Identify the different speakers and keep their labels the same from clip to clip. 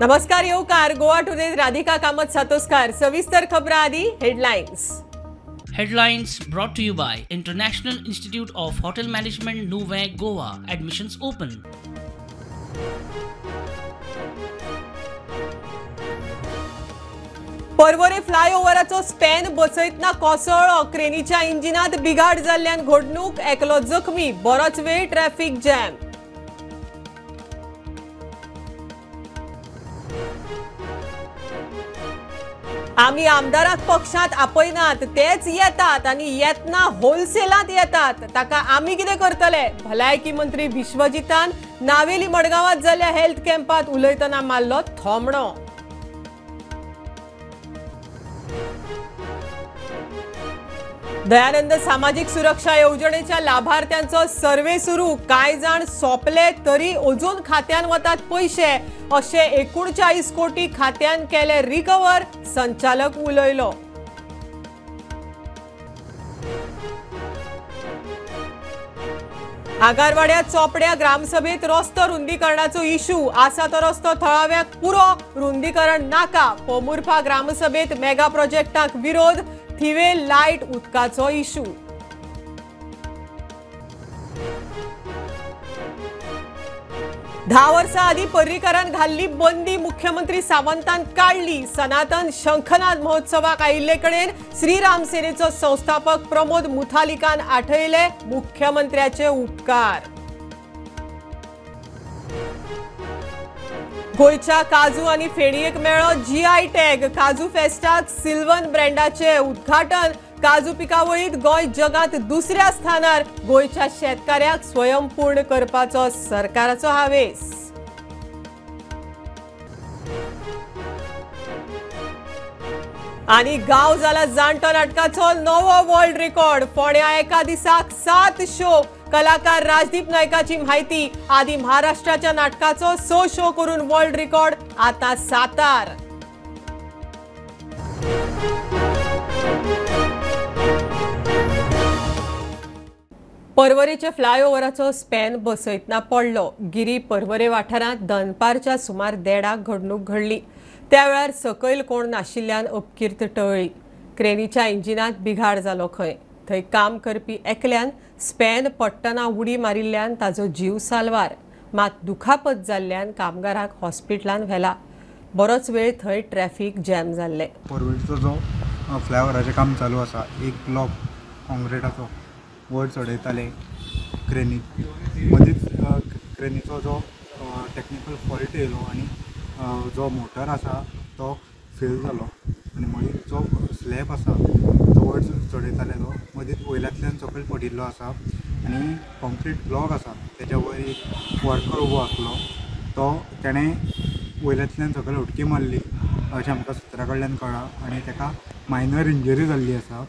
Speaker 1: नमस्कार येवकार गोवा टुडे राधिका कामत सातोस्कार। सविस्तर खबरां आदी headlines.
Speaker 2: Headlines brought to you by International Institute of Hotel Management, Nuvem, Goa. Admissions open.
Speaker 1: Porvorim फ्लायओव्हराचो स्पॅन बसयतना कोसळ्ळो। क्रेनीच्या इंजिनात बिघाड जाल्ल्यान घडणूक, एकलो जखमी, बरोच वेळ ट्रॅफिक जॅम। आमी आमदाराक पक्षांत आपयनात, तेच येतात आनी येतना होलसेलांत येतात, ताका आमी कितें करतले? भलायकी मंत्री विश्वजितान नावेली मडगांवांत जाल्ल्या हेल्थ कॅम्पांत उलयतना मारलो थोमणो। दयानंद सामाजिक सुरक्षा येवजणेच्या लाभार्थ्यांचो सर्वे सुरू। कांय जाण सोंपले तरी अजून खात्यान वतात पयशे, अशे 39 कोटी खात्यान केले रिकवर, संचालक उलयलो। आगारवाड्या चोपड्या ग्रामसभेत रस्तो रुंदीकरणाचो इशू, आसा तो रस्तो थळाव्यांक पुरो, रुंदीकरण नाका। पोमुर्फा ग्रामसभेत मेगा प्रोजेक्टाक विरोध, थिवे लायट उदकाचो इशू। 10 वर्सां आदीं पर्रीकारान घाल्ली बंदी मुख्यमंत्री सावंतान काडली। सनातन शंखनाद महोत्सवाक आयिल्ले कडेन श्रीराम सेनेचो संस्थापक प्रमोद मुथालिकान आठयले मुख्यमंत्र्याचे उपकार। गोंयच्या काजू आनी फेणयेक मेळ्ळो जीआय टॅग। काजू फेस्टाक सिल्वन ब्रँडाचे उद्घाटन। काजू पिकावळीत गोंय जगांत दुसऱ्या स्थानार। गोंयच्या शेतकाऱ्याक स्वयंपूर्ण करपाचो सरकाराचो हावेस। आनी गांव जाला जाणटो नाटकाचो नवो वर्ल्ड रेकॉर्ड। फोंड्या एका दिसाक 7 शो। कलाकार राजदीप नायकाची म्हायती। आदी महाराष्ट्राच्या नाटकाचो 6 शो करून वर्ल्ड रेकॉर्ड, आता सातार। पर्वरेच्या फ्लायओव्हराचो स्पॅन बसयतना पडलो। गिरी पर्वरे वाठारांत दनपारच्या सुमार 1:30 घडणूक घडली। त्या वेळार सकयल कोण नाशिल्ल्यान अपकीर्त टळ्ळी। क्रेनीच्या इंजिनात बिघाड जालो खंय। थंय काम करपी एकल्यान स्पॅन पडटना उडी मारिल्ल्यान ताजो जीव साल्वार, मात दुखापत जाल्ल्यान कामगाराक हॉस्पिटलान व्हेला। बरोच वेळ थंय ट्रॅफिक जॅम जाल्लें।
Speaker 3: पर्वरीचो जो फ्लायओव्हराचें काम चालू आसा, एक ब्लॉक कॉन्क्रिटाचो वयर चडयताले क्रेनीक, मदींच क्रेनीचो जो टॅक्निकल फॉल्ट येयलो आनी जो मोटर आसा तो फेल जालो आनी मागीर जो स्लॅब आसा जो वयर चडयताले तो मदींच वयल्यांतल्यान सकयल पडिल्लो आसा आनी कॉन्क्रीट ब्लॉक आसा तेज्या वयर एक वर्कर उबो आसलो, तो तेणें वयल्यांतल्यान सकयल उडकी मारली अशें आमकां सुत्रा कडल्यान कळ्ळां आनी तेका मायनर इंजरी जाल्ली आसा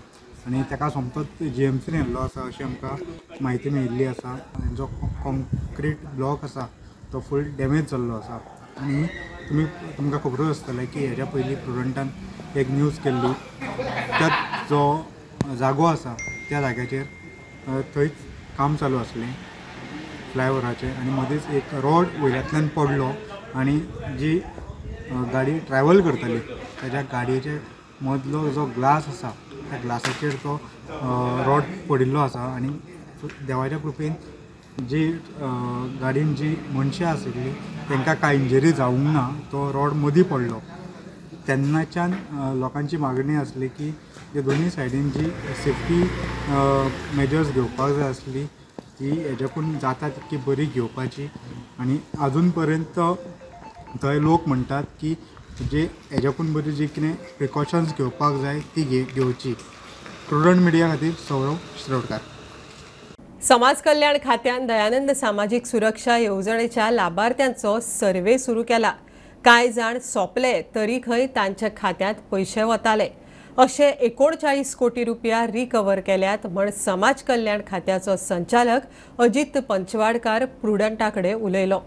Speaker 3: आनी तेका सोमतोच जीएमसीन व्हेल्लो आसा अशी आमकां म्हायती मेळिल्ली आसा। आनी जो कॉन्क्रीट ब्लॉक आसा तो फूल डॅमेज जाल्लो आसा आनी तुमकां खबरूच आसतलें की हेज्या पयलीं प्रुडंटान एक न्यूज केल्ली, त्यात जो जागो आसा त्या जाग्याचेर थंयच काम चालू आसलें फ्लायओव्हराचें आनी मदींच एक रोड वयल्यांतल्यान पडलो आनी जी गाडी ट्रॅवल करताली तेज्या गाडयेचे मदलो जो ग्लास आसा त्या ग्लासाचेर तो रोड पडिल्लो आसा आनी देवाच्या कृपेन जी गाडयेन जी मनशां आशिल्लीं तांकां कांय इंजरी जावंक ना, तो रोड मदीं पडलो। तेन्नाच्यान लोकांची मागणी आसली की जे दोनूय सायडीन जी सेफ्टी मेजर्स घेवपाक जाय आसली ती हेज्याकून जाता तितकी बरी घेवपाची आनी आजून पर्यंत थंय लोक म्हणटात की जे हेज्याकून बरी जी कितें प्रिकॉशन्स घेवपाक जाय ती घेवची। प्रुडंट मिडिया खातीर सौरव शिरोडकार।
Speaker 1: समाज कल्याण खात्यान दयानंद सामाजिक सुरक्षा येवजणेच्या लाभार्थ्यांचो सर्वे सुरू केला। कांय जाण सोंपले तरी खंय तांच्या खात्यांत पयशे वताले। अशे 39 कोटी रुपया रिकवर केल्यात म्हण समाज कल्याण खात्याचो संचालक अजित पंचवाडकार प्रुडंटा कडेन उलयलो।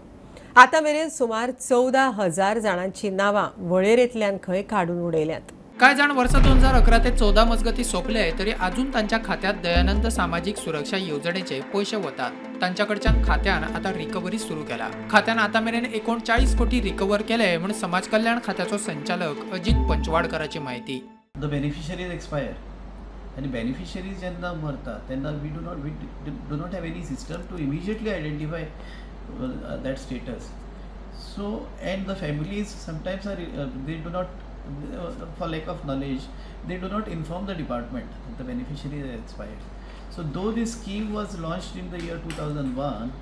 Speaker 1: आतां मेरेन सुमार 14,000 जाणांची नांवां वळेरेंतल्यान खंय काडून उडयल्यात।
Speaker 4: कांय जाण वर्सा 2011 ते 14 मजगती सोंपले तरी अजून तांच्या खात्यात दयानंद सामाजीक सुरक्षा येवजणेचे पयशे वतात. तांच्या कडच्यान खात्यान आता रिकव्हरी सुरू केला. खात्यान आता मेरेन 39 कोटी रिकव्हर केले म्हूण समाज कल्याण खात्याचो संचालक अजित पंचवाडकराची माहिती.
Speaker 5: The beneficiaries expire आनी बेनिफिशरीज जेन्ना मरता तेन्ना we do not have any system to immediately identify that status. So and the families sometimes are they do not, for lack of knowledge, they do not inform the department that the beneficiary is expired. So though this scheme was launched in the year 2001,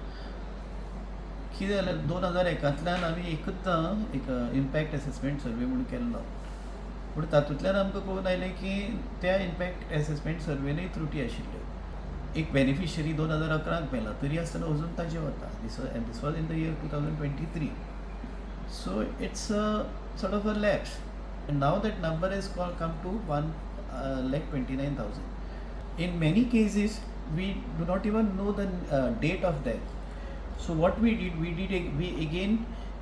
Speaker 5: कितें जालें 2001 आमी एकूच एक impact assessment survey म्हणून केल्लो, पूण तातूंतल्यान आमकां कळून आयलें की त्या इम्पॅक्ट एसेसमेंट सर्वेनूय त्रुटी आशिल्ल्यो. एक बेनिफिशरी 2011 मेला तरी आसतना अजून ताजें वता. This was in the year 2023. So it's a sort of a lapse. And now that number has come to 1,29,000. In many cases, we do not even know the date of death. So what we did,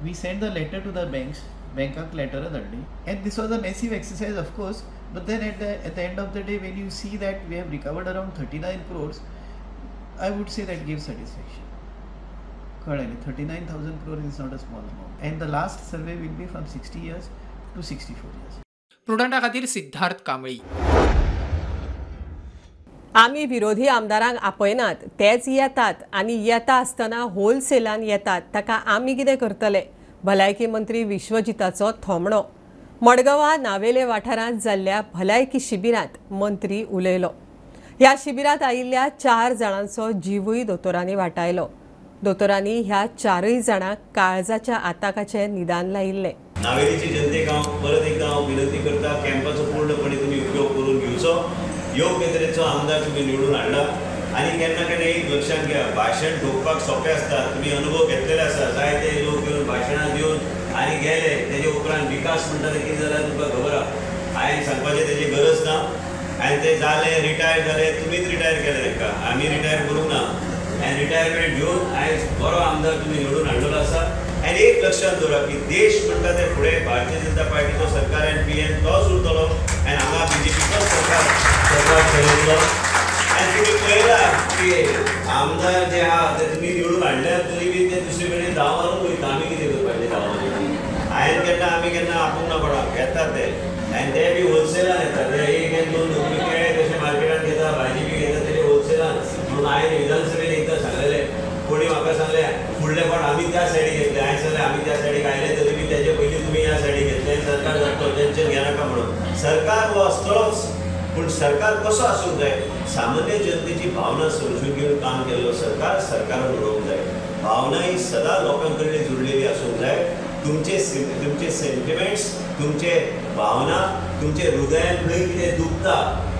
Speaker 5: we sent the letter to the banks, bank letter धाडली. And this was a massive exercise, of course. But then at the end of the day, when you see that we have recovered around 39 crores, I would say that gives satisfaction. 39,000 crores is not a small amount. And the last survey will be from 60 years to 64 years.
Speaker 4: प्रुडंटा खातीर सिद्धार्थ कांबळी.
Speaker 1: आमी विरोधी आमदारांक आपयनात, तेच येतात आनी येता आसतना होलसेलान येतात, ताका आमी कितें करतले? भलायकी मंत्री विश्वजिताचो थोमणो. मडगांवा नावेले वाठारांत जाल्ल्या भलायकी शिबिरांत मंत्री उलयलो. ह्या शिबिरांत आयिल्ल्या 4 जाणांचो जिवूय दोतोरांनी वाटायलो. दोतोरांनी ह्या 4 जाणांक काळजाच्या आताकाचें निदान लायिल्लें.
Speaker 6: नावेलीची जनतेक हांव परत एकदा हांव विनंती करता, कॅम्पाचो पूर्णपणे तुमी उपयोग करून घेवचो. योग्य तरेचो आमदार तुमी निवडून हाडला आनी केन्ना केन्ना एक लक्षांत घ्या, भाशण ठोकपाक सोंपें आसता, तुमी अनुभव घेतलेले आसा. जायते लोक येवन भाशणां दिवन आनी गेले, तेजे उपरांत विकास म्हणटा ते कितें जाल्यार तुमकां खबर आहा. हांवें सांगपाचें तेजी गरज ना. आनी ते जाले रिटायर जाले, तुमीच रिटायर केले तांकां, आमी रिटायर करूंक ना. आनी रिटायरमेंट घेवन आयज बरो आमदार तुमी निवडून हाडलेलो आसा. आनी एक लक्षांत दवरा की देश म्हणटा ते फुडें भारतीय जनता पार्टीचो सरकार आनी पी एम तोच उरतलो आनी हांगा बीजेपीचोच सरकार चलयतलो. आनी तुमी पळयला की आमदार जे आहा ते तुमी निवडून हाडल्या तरी बी ते दुसरे कडेन धांव मारून वयता. आमी कितें करपाचें धांव मारून? हांवें केन्ना आमी केन्ना आपोवंक ना कोणाक, येतात ते आनी ते बी होलसेलान येतात. ते 1 आनी 2 तुमी केळें कशें मार्केटान घेता, भाजी बी घेता तेजे होलसेलान. म्हणून हांवें विधानसभेन एकदां सांगलेलें, कोणी म्हाका सांगलें फुडले फावट आमी त्या सायडीक घेतले. हांवें सांगलें आमी त्या सायडीक आयले तरी बी तेजे पयलीं तुमी ह्या सायडीक घेतले, सरकार जातलो, टेन्शन घेनाका म्हणून. सरकार हो आसतलोच, पूण सरकार कसो आसूंक जाय? सामान्य जनतेची भावना समजून घेवन काम केल्लो सरकार सरकारान उडोवंक जाय. भावना ही सदां लोकां कडेन जुडलेली आसूंक जाय. तुमचे तुमचे सेंटिमेंट्स, तुमचे भावना, तुमचे हृदयान खंय कितें दुखता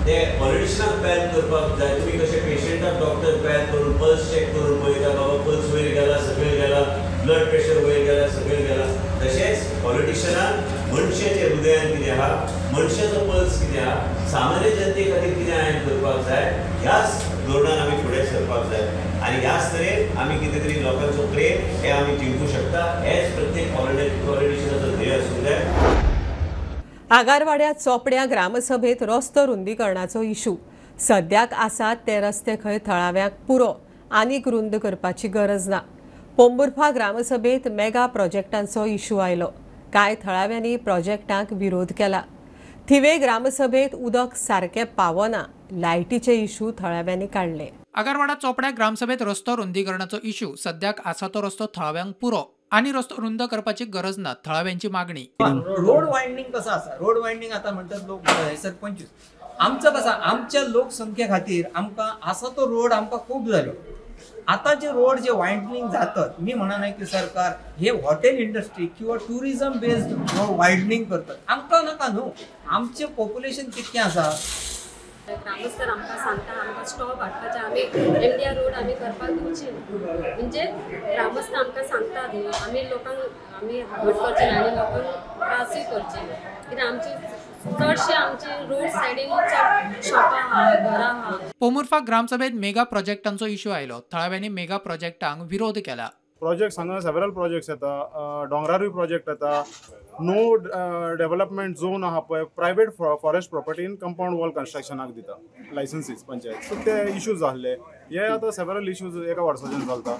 Speaker 6: ते पॉलिटिशनाक पॅन करपाक जाय. तुमी कशे पेशंटाक डॉक्टर पॅन करून पल्स चॅक करून पळयता, बाबा पल्स वयर गेला सकयल गेला, ब्लड प्रेशर वयर गेला सकयल गेला, तशेंच पॉलिटिशनान मनशाच्या हृदयान कितें आहा, मनशाचो पल्स कितें आहा, सामान्य जनते खातीर कितें हांवें करपाक जाय, ह्याच धोरणान आमी फुडें सरपाक जाय. आनी ह्याच तरेन आमी कितें तरी लोकांचो प्रेम हें आमी जिंकूं शकता. हेच प्रत्येक पॉलिटिशनाचो ध्येय आसूंक जाय.
Speaker 1: आगारवाड्या चोपड्या ग्रामसभेत रस्तो रुंदीकरणाचो इशू. सद्याक आसात ते रस्ते खंय थळाव्यांक पुरो, आनीक रुंद करपाची गरज ना. पोंबुर्फा ग्रामसभेत मेगा प्रोजेक्टांचो इशू आयलो. कांय थळाव्यांनी प्रोजेक्टांक विरोध केला. थिवे ग्रामसभेत उदक सारकें पावना, लायटीचे इशू थळाव्यांनी काडले.
Speaker 4: आगारवाडा चोपड्या ग्रामसभेत रस्तो रुंदीकरणाचो इशू. सद्याक आसा तो रस्तो थळाव्यांक पुरो आनी रस्तो रुंद करपाची गरज ना, थळाव्यांची मागणी.
Speaker 7: रोड वायडनिंग कसं आसा? रोड वायडनिंग आता म्हणटात लोक सर 25. आमचं कसं, आमच्या लोकसंख्ये खातीर आमकां आसा तो रोड आमकां खूब जालो. आता जे रोड जे वायडनिंग जातात, मी म्हणा की सरकार हे हॉटेल इंडस्ट्री किंवा टुरिझम बेस्ड रोड वायडनिंग करतात, आमकां नाका न्हू. आमचें पॉप्युलेशन कितकें आसा?
Speaker 8: ग्रामस्थर आमकां सांगता आमकां स्टॉप हाडपाचें, आमी एमडीआर रोड आमी करपाक दिवची म्हणजे ग्रामस्थ आमकां सांगतात न्हू, आमी लोकांक आमी हर्ट करचे ना आनी लोकांक त्रासूय करचे ना. कित्याक आमची चडशे आमचे रोड सायडीन चड शॉपां आहा, घरां आहा.
Speaker 4: पोंबुर्फा ग्रामसभेत मेगा प्रोजेक्टांचो इशू आयलो. थळाव्यांनी मेगा प्रोजेक्टांक विरोध केला.
Speaker 9: प्रोजेक्ट्स हांगा सेवरल प्रोजेक्ट्स येता, डोंगरारूय प्रोजेक्ट येता, नो डेव्हलपमेंट झोन आहा पळय, प्रायवेट फॉरेस्ट प्रॉपर्टीन कंपावंड वॉल कन्स्ट्रक्शनाक दिता लायसन्सीस पंचायत. सो ते इश्यूज आहले. हे आतां सेवरल इश्यूज एका वर्साच्यान चलता.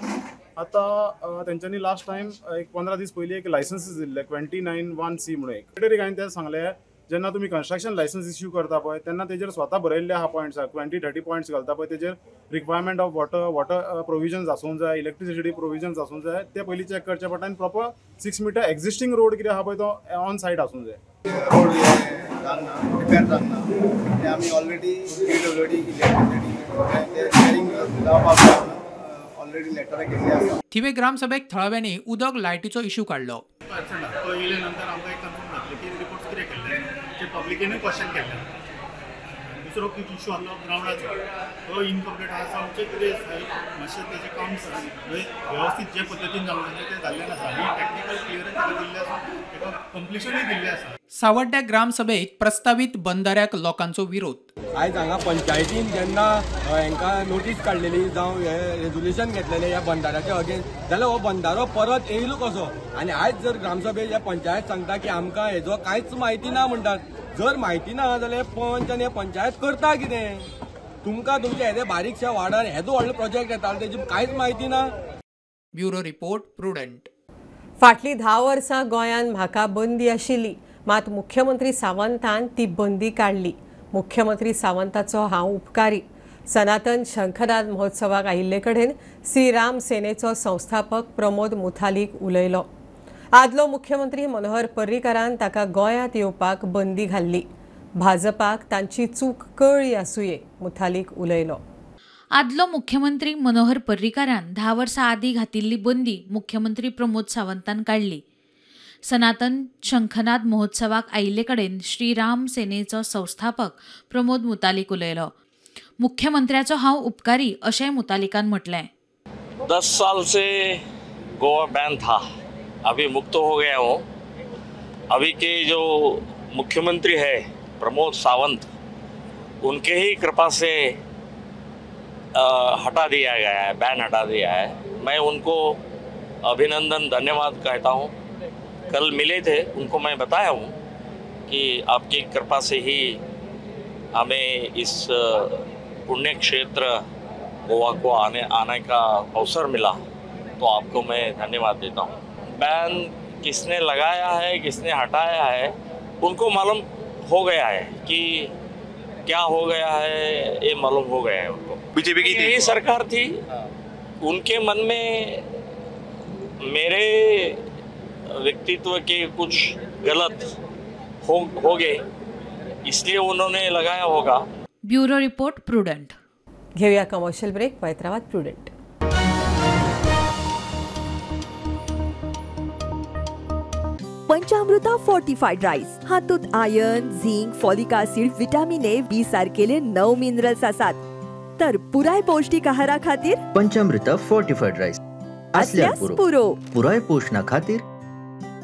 Speaker 9: आतां तेंच्यांनी लास्ट टायम एक 15 दीस पयलीं एक लायसन्सीस दिल्ले 29(1)(c) म्हणून एक सेक्रेटरीक हांवें तें सांगलें, जेन्ना तुमी कन्स्ट्रक्शन लायसन्स इश्यू करता पळय तेन्ना तेजेर स्वता बरयल्ले आहा पॉयंट्स, 20-30 पॉयंट्स घालता पळय, तेजेर requirement of water provisions आसूंक जाय, इलेक्ट्रिसिटी प्रोविजन्स आसूंक जाय, ते पयलीं चॅक करचे पडटा आनी प्रॉपर 6 मिटर एक्झिस्टींग रोड कितें आहा पळय तो ऑन सायट आसूंक जाय.
Speaker 10: रोड रिपेर जावंक ना, ते आमी ऑलरेडी PWD electricity repairing जावपाक ऑलरेडी लेटरां केल्ली आसा.
Speaker 4: थिवे ग्रामसभेक थळाव्यांनी उदक लायटीचो इश्यू काडलो.
Speaker 11: तो येयले नंतर आमकां एक कन्फर्म जातलें की रिपोर्ट्स कितें केल्ले, जे पब्लिकेनूय क्वेश्चन केल्ले. दुसरो कितें इशू आहलो ग्रावंडाचो, तो इनकम्प्लीट आसा. आमचें कितें मातशें तेजें काम वेवस्थीत जे पद्दतीन जावंक जाय तें जाल्लें नासा. आनी टॅक्निकल क्लियरन्स ताका दिल्लें आसा, ताका कंप्लिशनूय दिल्लें आसा.
Speaker 4: सावड्ड्या ग्रामसभेक प्रस्तावीत बंधाऱ्याक लोकांचो विरोध.
Speaker 12: आयज हांगा पंचायतीन जेन्ना हांकां नोटीस काडलेली जावं हे रेजोल्युशन घेतलेलें ह्या बंधाऱ्याच्या अगेन्स्ट, जाल्यार हो बंधारो परत येयलो कसो? आनी आयज जर ग्रामसभेक ह्या पंचायत सांगता की आमकां हेजो कांयच म्हायती ना म्हणटात, जर म्हायती ना जाल्यार पंच आनी पंचायत करता कितें? तुमकां तुमच्या हेजे बारीकशा वार्डार हेजो व्हडलो प्रोजेक्ट येता तेजी कांयच म्हायती ना.
Speaker 4: Bureau report, Prudent.
Speaker 1: फाटलीं 10 वर्सां गोंयांत म्हाका बंदी आशिल्ली, मात मुख्यमंत्री सावंतान ती बंदी काडली. मुख्यमंत्री सावंताचो हांव उपकारी. सनातन शंखनाद महोत्सवाक आयिल्ले कडेन श्रीराम सेनेचो संस्थापक प्रमोद मुथालीक उलयलो. आदलो मुख्यमंत्री मनोहर पर्रीकारान ताका गोंयांत येवपाक बंदी घाल्ली. भाजपाक तांची चूक कळ्ळी आसुये, मुथालीक उलयलो.
Speaker 13: आदलो मुख्यमंत्री मनोहर पर्रीकारान 10 वर्सां आदीं घातिल्ली बंदी मुख्यमंत्री प्रमोद सावंतान काडली. सनातन शंखनाद महोत्सवाक आयिल्ले कडेन श्रीराम सेनेचो संस्थापक प्रमोद मुतालिक उलयलो. मुख्यमंत्र्याचो हांव उपकारी अशें मुतालिकान म्हटलें.
Speaker 14: 10 साल से गोवा बैन था, अभी मुक्त हो गया हूँ. अभी के जो मुख्यमंत्री है प्रमोद सावंत, उनके ही कृपा से हटा दिया गया है, बैन हटा दिया है. मैं उनको अभिनंदन धन्यवाद कहता हूँ. कल मिले थे, उनको मैं बताया हूँ कि आपकी कृपा से ही हमें इस पुण्य क्षेत्र गोवा को आने का अवसर मिला, तो आपको मैं धन्यवाद देता हूँ. बैन किसने लगाया है, किसने हटाया है, उनको मालूम हो गया है कि क्या हो गया है, ये मालूम हो गया है उनको.
Speaker 15: बीजेपी की
Speaker 14: यही सरकार थी, उनके मन में मेरे व्यक्तित्व के कुछ गलत हो गए, इसलिए उन्होंने लगाया होगा.
Speaker 13: Bureau report, Prudent.
Speaker 1: घेऊया कमर्शियल ब्रेक. पळयत प्रुडंट.
Speaker 16: पंचामृता फोर्टिफाईड राईस हातूंत iron, zinc, folic acid, vitamin A, B सारकेले 9 minerals आसात. तर पुराय पौष्टिक आहारा खातीर
Speaker 17: पंचामृता फोर्टिफाईड राईस आसल्यार पुरो. पुराय पोषणा खातीर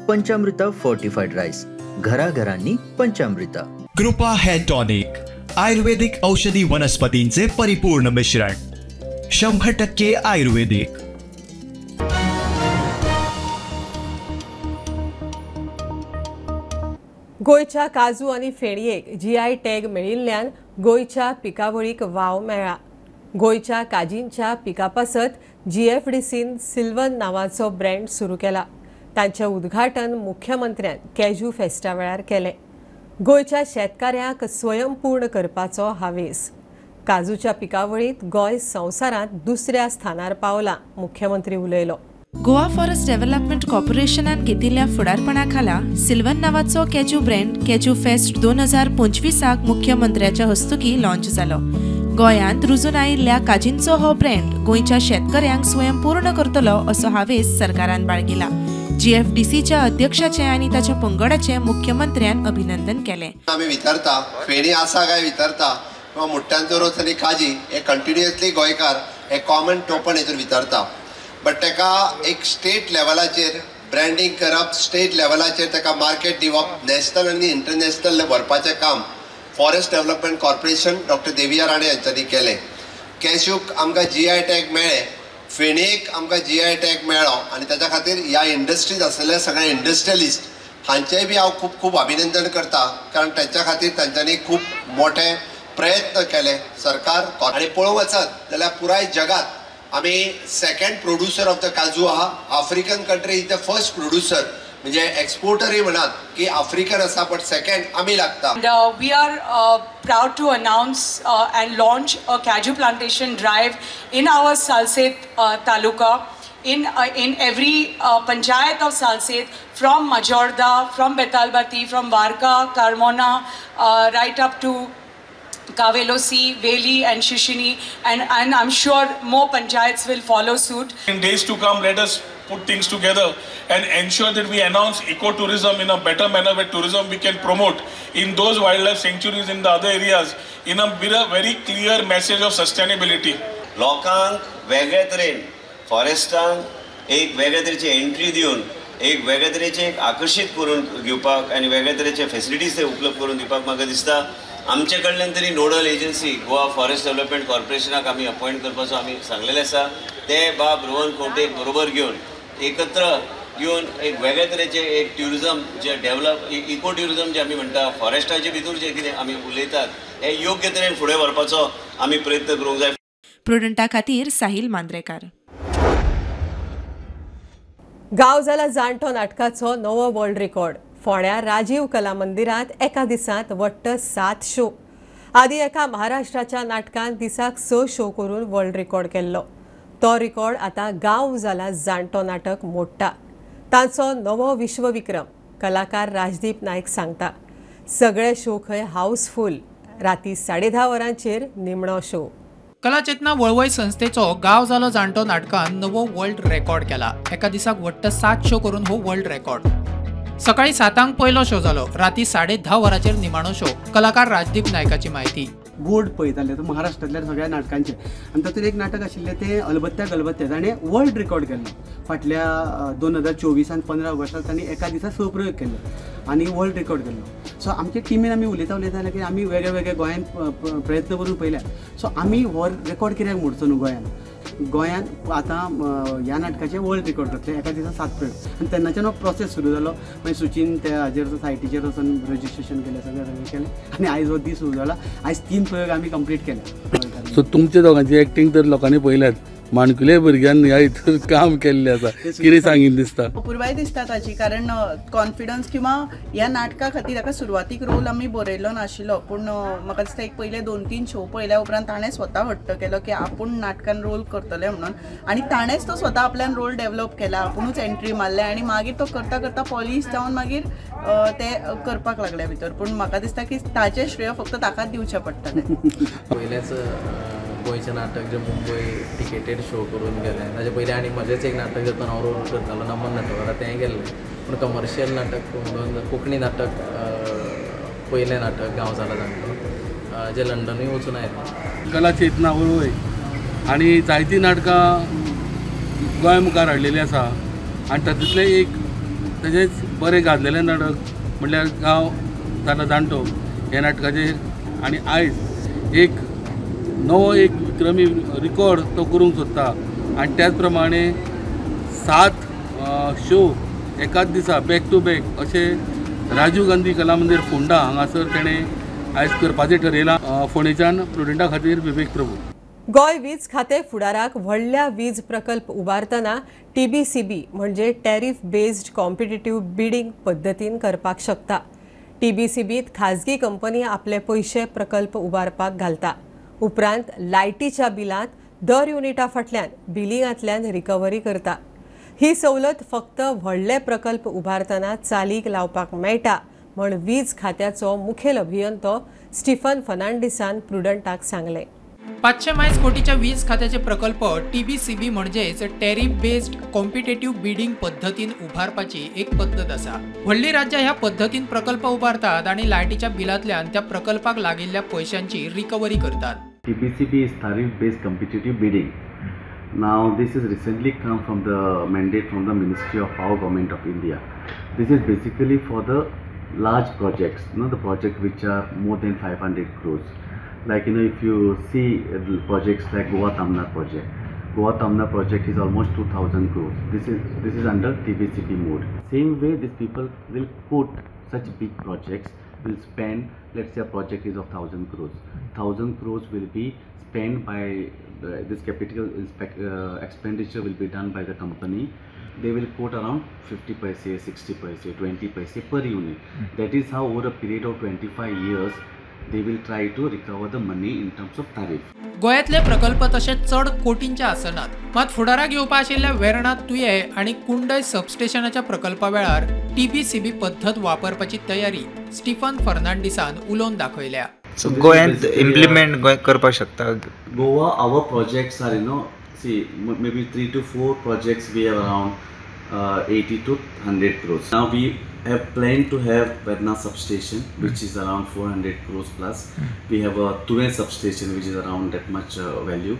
Speaker 17: पंचामृता फोर्टिफाईड राईस, घराघरांनी पंचामृता.
Speaker 18: कृपा हेअर टॉनिक, आयुर्वेदिक औषधी वनस्पतींचे परिपूर्ण मिश्रण, 100% आयुर्वेदिक.
Speaker 1: गोंयच्या काजू आनी फेणयेक जीआय टॅग मेळिल्ल्यान गोंयच्या पिकावळीक वाव मेळ्ळा. गोंयच्या काजींच्या पिका पासत जीएफडीसीन सिल्वन नांवाचो ब्रँड सुरू केला. तांचें उद्घाटन मुख्यमंत्र्यान कॅज्यू फेस्टा वेळार केलें. गोंयच्या शेतकाऱ्यांक स्वयंपूर्ण करपाचो हावेस. काजूच्या पिकावळींत गोंय संवसारांत दुसऱ्या स्थानार पावलां, मुख्यमंत्री उलयलो.
Speaker 19: गोवा फॉरेस्ट डेव्हलपमेंट कॉर्पोरेशनान घेतिल्ल्या फुडारपणा खाला सिल्वन नांवाचो कॅज्यू ब्रँड कॅज्यू फेस्ट 2025 मुख्यमंत्र्याच्या हस्तुकी लॉन्च जालो. गोंयांत रुजून आयिल्ल्या काजींचो हो ब्रँड गोंयच्या शेतकऱ्यांक स्वयंपूर्ण करतलो असो हावेस सरकारान बाळगिला. जीएफडीसीच्या अध्यक्षाचें आनी ताच्या पंगडाचें मुख्यमंत्र्यान अभिनंदन केलें.
Speaker 20: आमी विचारता फेणी आसा काय विचारता किंवा मुट्ट्यांचो रोस आनी काजी हे कंटिन्युअसली गोंयकार हे कॉमन टोपण हेतून विचारता. बट ताका एक स्टेट लेवलाचेर ब्रँडींग करप, स्टेट लेवलाचेर ताका मार्केट दिवप, नॅशनल आनी इंटरनॅशनल व्हरपाचें काम forest development corporation doctor Deviya Rane हांच्यांनी केलें. कॅश्यूक आमकां जीआय टॅग मेळ्ळें, फेणयेक आमकां जीआय टॅग मेळ्ळो आनी ताच्या खातीर ह्या इंडस्ट्रीज आसलेल्या सगळ्या इंडस्ट्रियलिस्ट हांचेय बी हांव खूब खूब अभिनंदन करता, कारण तांच्या खातीर तांच्यांनी खूब मोठे प्रयत्न केले सरकार. आनी पळोवंक वचत जाल्यार पुराय जगात आमी second producer of the kaju आहा. African country is the first producer, म्हणजे एक्सपोर्टरय म्हणात की आफ्रिकन आसा, बट सेकंड आमी लागता.
Speaker 15: We are proud to announce and launch a cashew plantation drive in our Salcete taluka, in every panchayat of Salcete, from Majorda, from Betalbati, from Varca, Carmona, right up to Cavelossim, Veli and Shishini, and I'm sure more panchayats will follow suit.
Speaker 21: In days to come, let us put things together and ensure that we announce ecotourism in a better manner, where tourism we can promote in those wildlife sanctuaries in the other areas in a very clear message of sustainability.
Speaker 6: लोकांक वेगळे तरेन फॉरेस्टांक एक वेगळे तरेची entry दिवन एक वेगळे तरेचे एक आकर्शीत करून घेवपाक आनी वेगळे तरेचे फेसिलिटीज ते उपलब्ध करून दिवपाक म्हाका दिसता आमचे कडल्यान तरी nodal agency Goa forest development कॉर्पोरेशनाक आमी अपॉयंट करपाचो आमी सांगलेलें आसा. ते बाब रोहन खंवटेक बरोबर घेवन एकत्र येवन एक वेगळे तरेचे एक ट्युरिजम जे डेवलप इको ट्युरिजम जे आमी म्हणटा फॉरेस्टाचे भितर जे कितें आमी उलयतात हे योग्य तरेन फुडें व्हरपाचो आमी प्रयत्न करूंक जाय.
Speaker 19: प्रुडंटा खातीर साहिल मांद्रेकार.
Speaker 1: गांव जाला जाणटो नाटकाचो नवो वर्ल्ड रेकॉर्ड. फोंड्या राजीव कला मंदिरांत एका दिसांत वट्ट 7 शो. आदी एका महाराष्ट्राच्या नाटकान दिसाक 6 शो करून वर्ल्ड रेकॉर्ड केल्लो. तो रेकॉर्ड आतां गांव जाला जाणटो नाटक मोडटा. तांचो नवो विश्वविक्रम कलाकार राजदीप नायक सांगता. सगळे शो खंय हाऊसफूल. राती 10:30 वरांचेर निमणो शो.
Speaker 4: कलाचेतना वळवय संस्थेचो गांव जालो जाणटो नाटकान नवो वर्ल्ड रेकॉर्ड केला. एका दिसाक वट्ट 7 शो करून हो वर्ल्ड रेकॉर्ड. सकाळी 7 पयलो शो जालो, राती 10:30 वरांचेर निमाणो शो. कलाकार राजदीप नायकाची म्हायती.
Speaker 22: बोर्ड पळयताले तो महाराष्ट्रांतल्या सगळ्या नाटकांचे आनी तातूंत एक नाटक आशिल्लें तें अलबत्त्या गलबत्त्या, ताणें वर्ल्ड रेकॉर्ड केल्लो फाटल्या 2024 15 ऑगस्टाक तांणी एका दिसा 6 प्रयोग केल्ले आनी वर्ल्ड रेकॉर्ड केल्लो. सो आमच्या टिमीन आमी उलयता उलयता की आमी वेगळे वेगळे गोंयांत प्रयत्न करून पळयल्या. सो आमी हो रेकॉर्ड कित्याक मोडचो न्हू गोंयांत. गोंयांत आतां ह्या नाटकाचें वर्ल्ड रेकॉर्ड जातलें एका दिसा 7 प्रयोग आनी तेन्नाच्यान हो प्रोसेस सुरू जालो. मागीर सुचीन त्या हाजेर सायटीचेर वचून रजिस्ट्रेशन केलें, सगळें सगळें केलें आनी आयज हो दीस सुरू जाला. आयज 3 प्रयोग आमी कंप्लीट केले.
Speaker 23: सो तुमच्या दोगांची एक्टींग तर लोकांनी पळयल्यात, माणकुले भुरग्यान ह्या हितून काम केल्लें आसा, कितें सांगीन दिसता?
Speaker 24: अपुरबाय दिसता ताची, कारण कॉन्फिडन्स किंवा ह्या नाटका खातीर ताका सुरवातीक रोल आमी बरयल्लो नाशिल्लो, पूण म्हाका दिसता एक पयले 2-3 शो पळयल्या उपरांत ताणें स्वता हट्ट केलो की आपूण नाटकान रोल करतले म्हणून, आनी ताणेंच तो स्वता आपल्यान रोल डेवलप केला, आपुणूच एंट्री मारले आनी मागीर तो करता करता पॉलिश जावन मागीर ते करपाक लागले भितर. पूण म्हाका दिसता की ताचें श्रेय फक्त ताकाच दिवचें पडटलें.
Speaker 25: पयलेंच गोंयचें नाटक जें मुंबय टिकेटेड शो करून गेलें, ताजे पयलीं आनी म्हजेंच एक नाटक जातून हांव रोल करतालो नमन नाटक, तेंय गेल्लें. पूण कमर्शियल नाटक म्हणून कोंकणी नाटक पयलें नाटक गांव जाला जाणटो जें लंडनूय वचून आयलें.
Speaker 23: कला चेतना वळवय आनी जायतीं नाटकां गोंय मुखार हाडलेलीं आसा आनी तातूंतलें एक तशेंच बरें गाजलेलें नाटक म्हणल्यार गांव जाला जाणटो ह्या नाटकाचेर आनी आयज एक नवो एक विक्रमी रिकॉर्ड तो करूंक सोदता आनी त्याच प्रमाणे 7 शो एकाच दिसा बॅक टू बॅक अशें राजीव गांधी कला मंदीर फोंडा हांगासर तेणें आयज करपाचें ठरयलां. फोंडेच्यान प्रुडंटा खातीर विवेक प्रभू.
Speaker 1: गोंय वीज खातें फुडाराक व्हडल्या वीज प्रकल्प उबारतना TBCB म्हणजे टॅरिफ बेस्ड कॉम्पिटिटिव्ह बिडींग पद्दतीन करपाक शकता. TBCBत खाजगी कंपनी आपले पयशे प्रकल्प उबारपाक घालता. उपरांत लायटीच्या बिलांत दर युनिटा फाटल्यान बिलिंगांतल्यान रिकव्हरी करता. ही सवलत फक्त व्हडले प्रकल्प उबारतना चालीक लावपाक मेळटा म्हण वीज खात्याचो मुखेल अभियंतो स्टीफन फर्नांडीसान प्रुडंटाक सांगलें.
Speaker 4: 500 मायज कोटीच्या वीज खात्याचे प्रकल्प TBCB म्हणजेच टॅरिफ बेस्ड कॉम्पिटेटिव्ह बिडिंग पद्दतीन उबारपाची एक पद्दत आसा. व्हडली राज्यां ह्या पद्दतीन प्रकल्प उबारतात आनी लायटीच्या बिलांतल्यान त्या प्रकल्पाक लागिल्ल्या पयशांची रिकव्हरी करतात.
Speaker 26: TBCB is tariff based competitive bidding. Now this is recently come from the mandate from the Ministry of Power, Government of India. This is basically for the large projects, you know, the project which are more than 500 crores. Like, you know, if you see the projects like Goa Tamnar project, Goa Tamnar project is almost 2000 crores. This is under TBCB mode. Same way, these people will quote such big projects, will spend, let's say a project is of 1,000 crores. 1,000 crores will be spent by this capital expenditure will be done by the company. They will quote around 50 paise, 60 paise, 20 paise per unit. That is how over a period of 25 years they will try to recover the money in terms of tariff.
Speaker 4: गोव्यांतले प्रकल्प तशें चड कोटींचे आसनात, मात फुडाराक येवपा आशिल्ल्या वेर्णा तुये आनी कुंडय सबस्टेशनाच्या प्रकल्पा वेळार टीबीसीबी पद्दत वापरपाची तयारी स्टीफन फर्नांडीसान उलोवन दाखयल्या.
Speaker 2: सो गोव्यांत इम्प्लिमेंट करपाक शकता.
Speaker 26: Goa our projects are, you know, see maybe 3 to 4 projects we have around 80 to 100 crores. Now we have planned to have Verna substation, which is around 400 crores plus. We have a Tuve substation, which is around that much value,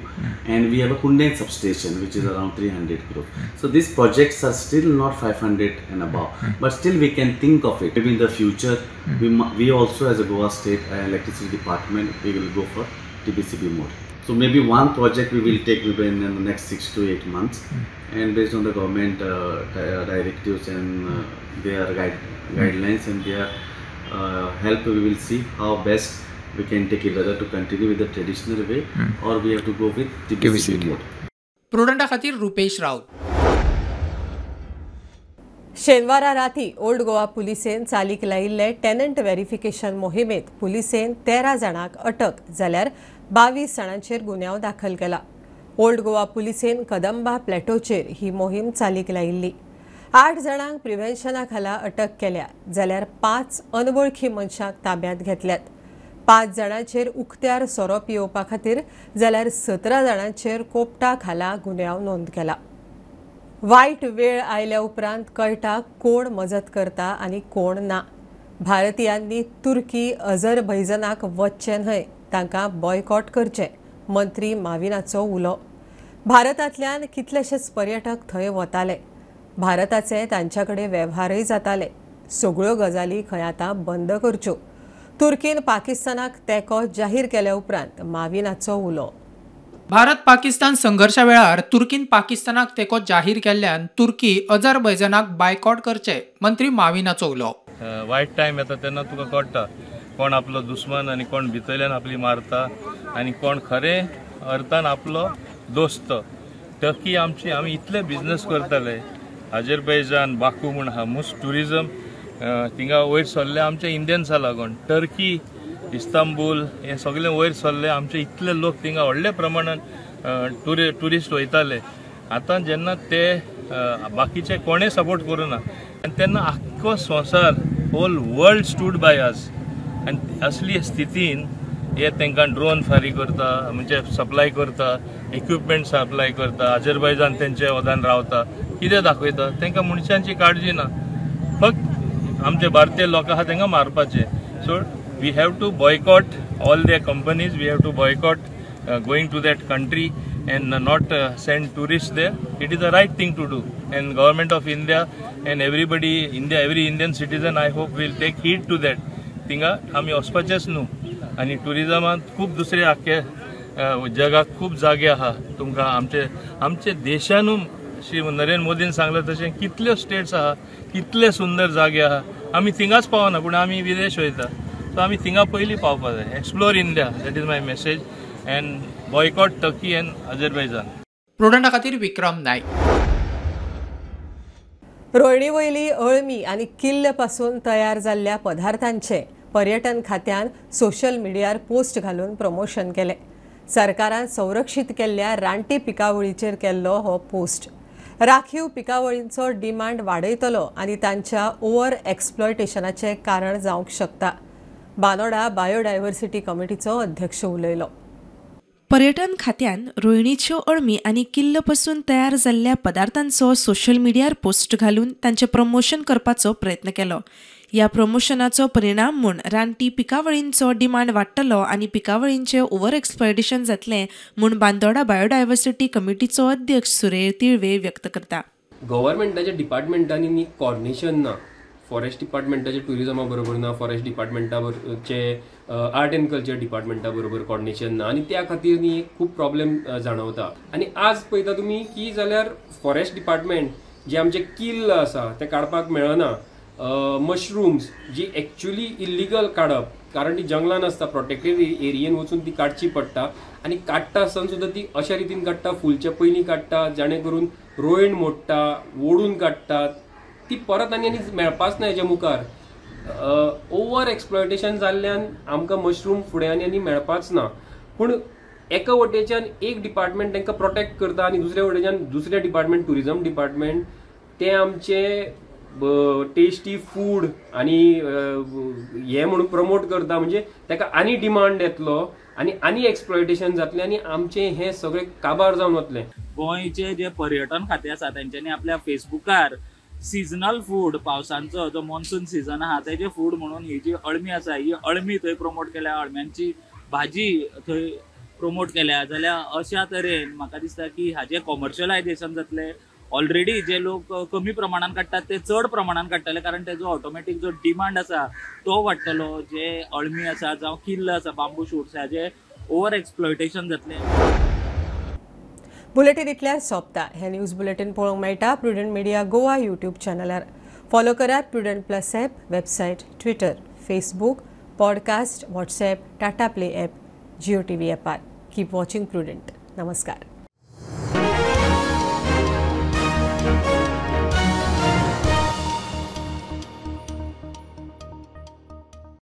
Speaker 26: and we have a Kundai substation, which is around 300 crores. So these projects are still not 500 and above, but still we can think of it. Maybe in the future, we also as a Goa State Electricity Department, we will go for TBCB mode. So maybe one project we will take maybe in the next 6 to 8 months, and based on the government directives and their guidelines and their help, we will see how best we can take it, whether to continue with the traditional way or we have to go with TBCB mode.
Speaker 4: प्रुडंटा खातीर रुपेश राऊत.
Speaker 1: शेनवारा राती old Goa पुलिसेन चालीक लायिल्ले tenant verification मोहिमेत पुलिसेन 13 जाणांक अटक जाल्यार 22 जाणांचेर गुन्यांव दाखल केला. ओल्ड गोवा पुलिसेन कदंबा प्लॅटोचेर ही मोहीम चालीक लायिल्ली. 8 जाणांक प्रिव्हेन्शना खाला अटक केल्या जाल्यार 5 अनवळखी मनशांक ताब्यांत घेतल्यात. 5 जाणांचेर उक्त्यार सोरो पियोवपा खातीर जाल्यार 17 जाणांचेर कोपटा खाला गुन्यांव नोंद केला. वायट वेळ आयल्या उपरांत कळटा कोण मजत करता आनी कोण ना. भारतीयांनी तुर्की अझरबैजनाक वचचें न्हय, तांकां बॉयकॉट करचें, मंत्री माविनाचो उलो. भारतांतल्यान कितलेशेच पर्यटक थंय वताले, भारताचे तांच्या कडेन वेव्हारय जाताले. सगळ्यो गजाली खंय आतां बंद करच्यो. तुर्कीन पाकिस्तानाक तेंको जाहीर केल्या उपरांत माविनाचो उलो.
Speaker 4: भारत पाकिस्तान संघर्षा वेळार तुर्कीन पाकिस्तानाक तेंको जाहीर केल्ल्यान तुर्की अझरबैजनाक बायकॉट करचे, मंत्री माविनाचो उलो.
Speaker 3: वायट टायम येता तेन्ना तुका कळटा कोण आपलो दुस्मन आनी कोण भितरल्यान आपली मारता आनी कोण खरें अर्थान आपलो दोस्त. टर्की आमची, आमी इतले बिजनस करताले, अझरबैजान बाकू म्हूण आहा, मोस्ट ट्युरिजम थिंगा वयर सरले आमचे इंडियन्सा लागून. टर्की, इस्तांबूल हे सगळे वयर सरले आमचे इतले लोक थिंगा व्हडल्या प्रमाणान ट्युरिस्ट वयताले. आतां जेन्ना ते बाकीचे कोणें सपोर्ट करूना आनी तेन्ना आख्खो संवसार, whole world stood by us. आनी असली स्थितीन हे तांकां ड्रोन फारीक करता, म्हणजे सप्लाय करता, इक्विपमेंट सप्लाय करता. अझरबैजान तेंच्या वदान रावता, कितें दाखयता तांकां मनशांची काळजी ना, फक्त आमचे भारतीय लोक आहा तांकां मारपाचे. So we have to boycott all their companies, we have to boycott going to that country and not send tourists there. It is the right thing to do, and government of India and everybody, India, every Indian citizen, I hope will take heed to that. Tinga आमी वचपाचेच न्हू. आनी ट्युरिजमांत खूब दुसरे आख्खे जगाक खूब जागे आहा तुमकां. आमचे आमचे देशानू श्री नरेंद्र मोदीन सांगलें तशें कितल्यो स्टेट्स आहा, कितले सुंदर जागे आहा, आमी थिंगाच पावना पूण आमी विदेश वयता. सो आमी थिंगा पयलीं पावपा जाय. Explore India, that is my message, and boycott Turkey and Azerbaijan.
Speaker 4: प्रुडंटा खातीर विक्रम नायक.
Speaker 1: रोयणी वयली अळमी आनी किल्ल पासून तयार जाल्ल्या पदार्थांचे पर्यटन खात्यान सोशल मिडियार पोस्ट घालून प्रमोशन केलें. सरकारान संरक्षीत केल्ल्या रानटी पिकावळीचेर केल्लो हो पोस्ट. राखीव पिकावळींचो डिमांड वाडयतलो आनी तांच्या ओव्हर एक्सप्लॉयटेशनाचें कारण जावंक शकता, बानोडा बायोडायव्हर्सिटी कमिटीचो अध्यक्ष उलयलो.
Speaker 19: पर्यटन खात्यान रोयणीच्यो अळमी आनी किल्ल पसून तयार जाल्ल्या पदार्थांचो सोशल मिडियार पोस्ट घालून तांचें प्रमोशन करपाचो प्रयत्न केलो. ह्या प्रमोशनाचो परिणाम म्हूण रानटी पिकावळींचो डिमांड वाडटलो आनी पिकावळींचें ओव्हर एक्सप्लॉयटेशन जातलें म्हूण बांदोडा बायोडायव्हर्सिटी कमिटीचो अध्यक्ष सुरेर तिळवे व्यक्त करता.
Speaker 5: गव्हर्मेंटाच्या डिपार्टमेंटांनी न्ही कॉर्डिनेशन ना, फॉरेस्ट डिपार्टमेंटाचे ट्युरिजमा बरोबर ना, फॉरेस्ट डिपार्टमेंटा आर्ट एंड कल्चर डिपार्टमेंटा बरोबर कॉर्डिनेशन ना, आनी त्या खातीर न्ही खूब प्रॉब्लेम जाणवता. आनी आज पळयता तुमी की जाल्यार फॉरेस्ट डिपार्टमेंट जे आमचे किल्ल आसा ते काडपाक मेळना. मशरूम्स जी एक्चुअली इल्लिगल काडप, कारण ती जंगलान आसता, प्रोटेक्टेड एरियेन वचून ती काडची पडटा आनी काडटा आसतना सुद्दां ती अशा रितीन काडटा, फुलचे पयलीं काडटा, जाणे करून रोयण मोडटा, ओडून काडटात, ती परत आनी आनी मेळपाच ना. हेच्या मुखार ओवर एक्सप्लॉयटेशन जाल्ल्यान आमकां मशरूम फुडें आनी आनी मेळपाच ना. पूण एका वटेच्यान एक डिपार्टमेंट तांकां प्रोटेक्ट करता आनी दुसऱ्या वटेच्यान दुसरें डिपार्टमेंट टुरिजम डिपार्टमेंट ते आमचे टेस्टी फूड आनी हे म्हणून प्रमोट करता, म्हणजे ताका आनी डिमांड येतलो आनी आनी एक्सप्लॉयटेशन जातलें आनी आमचें हें सगळें काबार जावन वतलें.
Speaker 7: गोंयचे जे पर्यटन खातें आसा तेंच्यांनी आपल्या फेसबुकार सिजनल फूड, पावसांचो जो मॉन्सून सिजन आहा तेजे फूड म्हणून ही जी अळमी आसा ही अळमी थंय प्रमोट केल्या, अळम्यांची भाजी थंय प्रमोट केल्या. जाल्यार अशा तरेन म्हाका दिसता की हाजें कॉमर्शियलायजेशन जातलें. ऑलरेडी जे लोक कमी प्रमाणान काडटात ते चड प्रमाणान काडटले, कारण तेजो ऑटोमॅटीक जो डिमांड आसा तो वाडटलो. जे अळमी आसा जावं किल्ल आसा, बांबू शूट्स, हाजे ओवर एक्सप्लॉयटेशन जातलें.
Speaker 1: बुलेटीन इतल्यार सोंपता. हें न्यूज बुलेटीन पळोवंक मेळटा प्रुडंट मिडिया गोवा यूट्यूब चॅनलार. फॉलो करात Prudent plus app, website, Twitter, Facebook, podcast, WhatsApp, Tata Play app, Jio TV ॲपार. Keep watching prudent. नमस्कार.